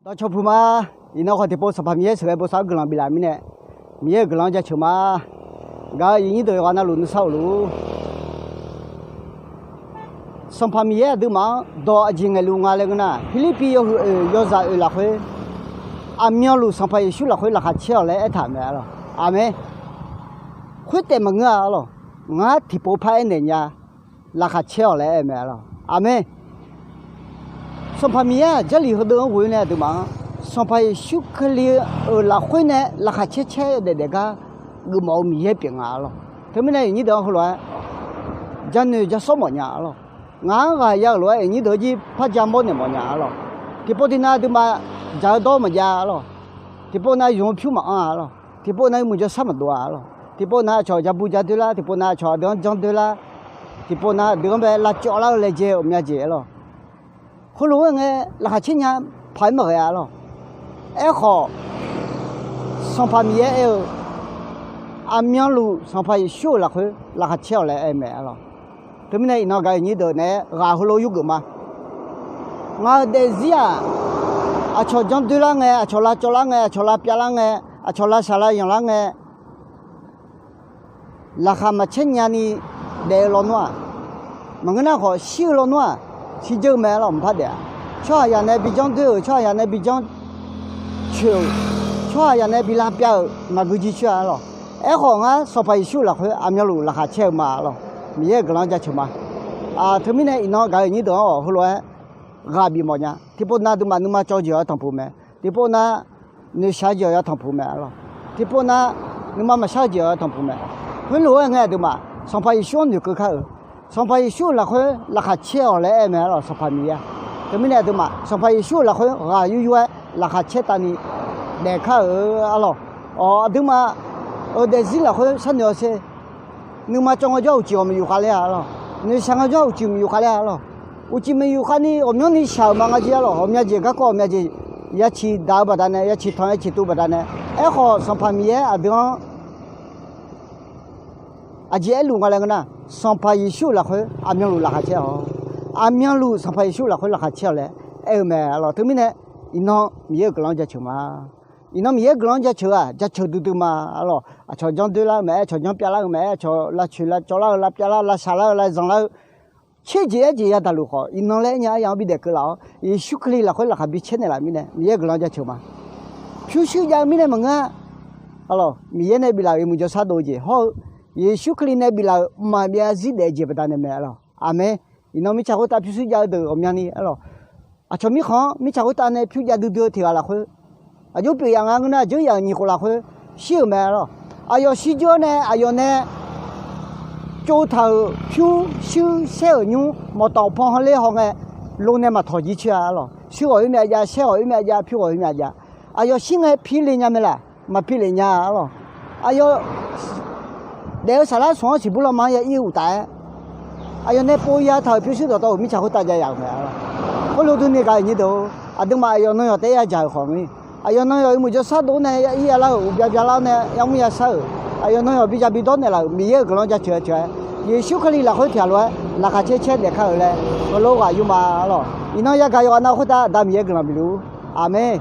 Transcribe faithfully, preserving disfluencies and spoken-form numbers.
Dawqcawq puq ma. Iqnan khawf tiqpov Sanqpaq Miqyaer sheuqghae bosav-anr guiqlanq biflaf mirnae, Miqyaer-euq guiqlanq-anr jaceuq ma. Gaq-eu aqyuif aqnyir deuq yawqghaq navluf nuisar of luf-ur. Sanqpaq Miqyaer aqduimaf-anr dawq aqjeq ngaeqluf nga laer ngeur nar, Pirlirpiv yawhuiq oeq yawzaq oeq lafkhoer, aqmyanluf Sanqpaq Yeqsur lafkhoer laqkhaq caer-awq laer aertaq-euq mae arlawq. Aqmeq. Khoertaef maqngeur-a arlawq. Ngar tiqpov par aernaeq nya, laqkhaq caer-awq laer aer-eu mae arlawq. Aqmeq. Sanqpaq Miqyaer-aq Jarlif heudeuv-anr ghoe nae aqduimaf-anr Sanqpaq Yeqsur Kali-euq lafkhoer nae laqkhaq caer caer-eu daef daef gar geufmawf-eu Miqyaer pyeuf nga arlawq. Teumirnae aqnyir deuq-anr heulof-aer janoeq jasawr mawf nya arlawq. Ngaq-anr ghaq ya-euq lof-aer aqnyir deuq-anr jir par ja mawr naeq mawf nya arlawq. Tiqpov tiqnav aqduimaf dzaq-eu dawr maqjav arlawq. Tiqpov nav yumq pyur maqanr arlawq. Tiqpov nav yawmuiq jawrshar maqdov-a arlawq. Tiqpov nav aqcawq ja bu ja doer lar, tiqpov nav aqcawq aqdui-anr janr doer lar, tiqpov nav aqdui-anr bae lavcawv lar-eu laejae ghawqmya jeq arlawq. Heulof-aer ngae, laqkhaq caer nya paq-aer maqghae-a arlawq. Aerkhawf, Sanqpaq Miqyaer aer-eu, aqmyanluf Sanqpaq Yeqsur-euq lafkhoer laqkhaq caer-awq laer aer-eu mae arlawq. Teumirnae iqnan gaq-eu aqnyir deuq naeq-aer ghaq heulof yurgeuf ma. Ngaq-euq daefzir-aq, aqcawq janr doer lar ngae, aqcawq lavcawv lar ngae, aqcawq lavpyav lar ngae, aqcawq lavshaq lavyanq lar ngae, laqkhaq maqcaer nyani daef-eu lawnmr-aq, maqngeur nar khawf shir-eu lawnmr-aq, shirdzeur-eu mae arlawq, mqpar daef-a. Tsawrhaqzaq nae bi janr doer-euq, tsawrhaqzaq nae bi janr coeq-euq, tsawrhaqzaq nae bi lavpyav-euq maqgui jircoer-a arlawq. Aerkhawf ngar Sanqpaq Yeqsur lafkhoer aqmyanluf laqkhaq caer-eu ma arlawq. Miqyaer-euq guiqlanq-anr jaceuq ma. Teumirnae iqnan gaq-eu aqnyir deuq-anr-awq heulof-aer ghaq bifmawf nya. Tiqpov nav aqduimaf nuima cawv jeq-awr tanqpuq mae. Tiqpov nav noeqshaq-eu jeq-awq ya tanqpuq mae arlawq. Tiqpov nav nuima maqshar-eu jeq-awq ya tanqpuq mae. Khoerlof-aer ngae aqduimaf Sanqpaq Yeqsur-anr noeqkeuv kar-euq, Sanqpaq Yeqsur-euq lafkhoer laqkhaq caer-awq laer aer-eu mae arlawq. Sanqpaq Miqyaer-a. Teumirnae aqduimaf Sanqpaq Yeqsur-euq lafkhoer ghaq yuryur-aer laqkhaq caer tavni daef kar-euq arlawq. Awq, aqduimaf-euq daefzir lafkhoer sharnoeq-awq sher. Nuima cawv ngae jawr-aq uqcif ghawqmya yufkhav ler-a arlawq. Noeqshaq ngae jawr-aq uqcif ghawqmya yufkhav ler-a arlawq. Uqcif maqyuf khav ni ghawqmyanr ni shaq-euq ma ngar jir arlawq. Ghawqmya jeq garkawv ghawqmya jeq ya ciq daq-eu baqdanae, ya ciq tanq ya ciq tuv baqdanae. Aerkhawf Sanqpaq Miqyaer aqdui-anr aqjeq aerluf nga laer ngeur nar, Sanqpaq Yeqsur-euq lafkhoer aqmyanluf laqkhaq caer-awq. Aqmyanluf Sanqpaq Yeqsur lafkhoer laqkhaq caer-awq laer aer-eu mae arlawq. Teumirnae iqnan Miqyaer-euq guiqlanq-anr jaceuq ma. Iqnan Miqyaer guiqlanq-anr jaceuq-aq jaceuq duidui ma arlawq. Aqcawq janr doer lar-eu maqaer, aqcawq janr pyav lar-eu maqaer, aqcawq lavcoeq lavcawv lar-eu lavpyav lar lavshaq lar-eu lavzanq lar-eu tser jeq aer jeq yadaq luf khawf, iqnan laer aer nya aryamq-anr bidaef keuv laf-awr Yeqsur Kali lafkhoer laqkhaq bi caer naeqlaf mirnae Miqyaer guiqlanq jaceuq ma. Pyurshuir jav-eu mirnae maqngeur-a. Arlawq, Miqyaer nae biflaf-euq yawmuiq jawrshar dov-eu jeq hawr-eu Yeqsur Kali nae biflaf-euq mqmaq maqbyav zarzir daef-eu jeq baqdanae mae arlawq. Aqmeq. Iqnan mirtsaq khoertav pyurshuir jav-eu deuq ghawqmyani arlawq, aqcawq mirkhanq-anr mirtsaq khoertav nae pyur jav duidui-eu tiq ghaq lafkhoer, aqjox pyeuf yaf nga ngeur nar, aqjox yaf-euq nyiq khof lafkhoer shir-euq mae arlawq. Aqyawf shirdzeur-awr nae aqyawf nae tsovtaq-euq pyurshuir saer-euq nymr mawqtawf pan hawler haw ngae, lo nae maqtawq jir coer-a arlawq. Shuir ghawq-ir myav jav, saer ghawq-ir myav jav, pyur ghawq-ir myav jav. Aqyawf shir ngae pi le nya mae laq? Maqpi le nya arlawq. Aqyawf daef-eu saflar smq-anr siqbur lanma-anr ya ir-eu uqtaf-aer, aqyawf nae pov ya taq-euq pyurshuir dawqtawv-euq mirtsaq khoertav jav yaf-euq mae arlawq. Khoerlof durni gaq-euq aqnyir deuq-or, aqduimaf aqyawf nanyawq taef-aer ya dzaq-euq khawf mir, aqyawf nanyawq yawmuiq jawrshar dov-awr nae ya ir ya lar-euq, uqbya bya lar-awr nae yamr ya shar-euq, aqyawf nanyawq bi ja bi dawr naeqlaf-euq Miqyaer-euq guiqlanq jaceuq-a ceuq-aer, Yeqsur Kali lafkhoer tiq ghaq lof-aer laqkhaq caer caer daef kar-euq laer heulof ghaq yur ma arlawq. Iqnan yagaq yawqghaq nav khoertav Aqda Miqyaer guiqlanq bifluf-ur. Aqmeq.